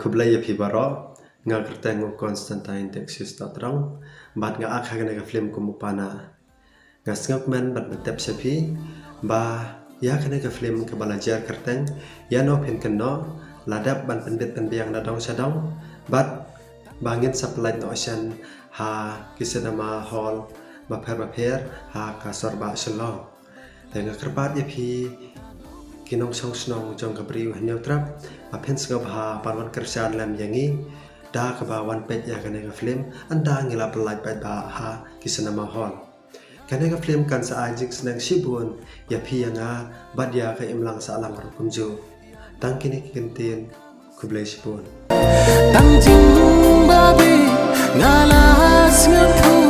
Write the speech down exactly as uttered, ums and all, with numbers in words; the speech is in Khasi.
Khublei ïa phi baroh, nga kyrteng u Constantine Taxius Totrong, bad nga act ha kane ka film kum u Pana. Nga sngewkmen bad nga tip sha phi ba ïa kane ka film kaba la jer kyrteng Ïano Phin Kynnoh la dep ban pynbit pynbiang na dong sha dong, bad ba ngin sa pynlait noh shen ha ki cinema hall bapher bapher ha ka Sorbah Shillong. Te nga kyrpad ïa phi ki nongshong shnong jong ka Bri u Hynñiewtrep ba phin sngewbha ban wan kyrshan lem ïa ngi da kaba wan peit ïa kane ka film, ynda ngi la pynlait paidbah ha ki cinema hall. Kane ka film kan sa ai jingsneng shibun ïa phi ïa nga bad ïa ka imlang sahlang ruh kumjuh. Tang kine ki kyntien, khublei shibun. Tang jingbabe nga la sngewthuh